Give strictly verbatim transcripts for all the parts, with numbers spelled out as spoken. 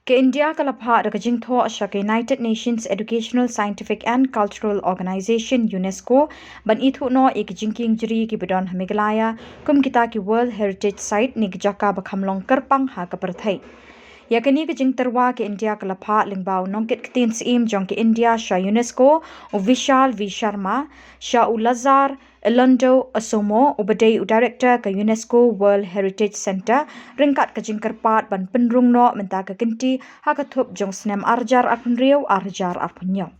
Ka India ka la phah da ka jingthoh sha ka United Nations Educational, Scientific and Cultural Organization UNESCO ban ithuh noh ïa ki jingkieng jri kiba don ha Meghalaya kum kita ki World Heritage Site ne ki jaka ba kham long kyrpang ha ka pyrthei. Ïa kane ka jingtyrwa ka India ka la phah lyngba u nongkit ktien syiem jong ka India sha UNESCO, u Vishal V Sharma, sha u Lazar Elondo Asomo, uba dei u Director ka UNESCO World Heritage Centre, ryngkat ka jingkyrpad ban pynrung noh mynta ka kynti ha ka thup jong snem ar hajar arphew hynriew, ar hajar arphew hynñiew.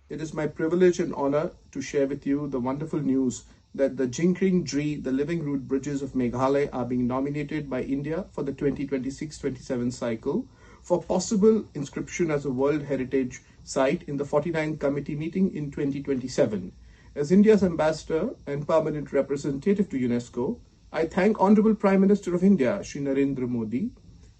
It is my privilege and honor to share with you the wonderful news that the Jingkring Jri, the Living Root Bridges of Meghalaya, are being nominated by India for the twenty twenty-six twenty-seven cycle for possible inscription as a World Heritage Site in the forty-ninth Committee meeting in twenty twenty-seven. As India's ambassador and permanent representative to UNESCO, I thank Honorable Prime Minister of India, Shri Narendra Modi,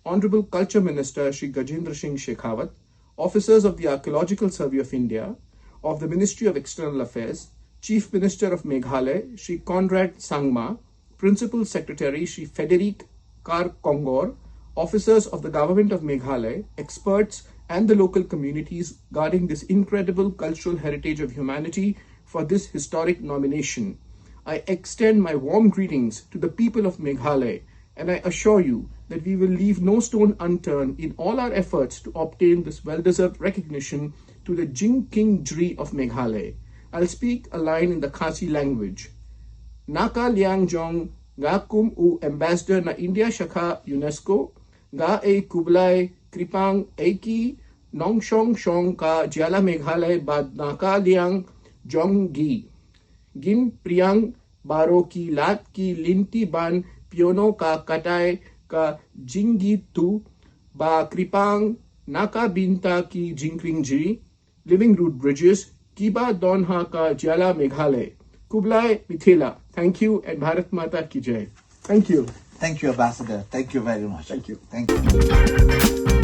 Honorable Culture Minister Shri Gajendra Singh Shekhawat, officers of the Archaeological Survey of India, of the Ministry of External Affairs, Chief Minister of Meghalaya, Shri Conrad Sangma, Principal Secretary Shri Frederic Kar Kongor, officers of the Government of Meghalaya, experts, and the local communities guarding this incredible cultural heritage of humanity for this historic nomination. I extend my warm greetings to the people of Meghalaya, and I assure you that we will leave no stone unturned in all our efforts to obtain this well-deserved recognition to the Jingkring Jri of Meghalaya. I'll speak a line in the Khasi language. Naka liang jong nga kum u ambassador na India sha ka UNESCO, nga ei khublei kyrpang ei ki nongshong shong ka jylla Meghalaya bad naka liang jong ki. Ngin pyrshang baroh ki lad ki lynti ban pynïoh ka katai ka jingithuh ba kyrpang na ka bynta ki jingkring jri, living root bridges, kiba don ha ka jylla Meghalaya. Khublei Mithila. Thank you and Bharat Mata ki jai. Thank you. Thank you, Ambassador. Thank you very much. Thank you. Thank you.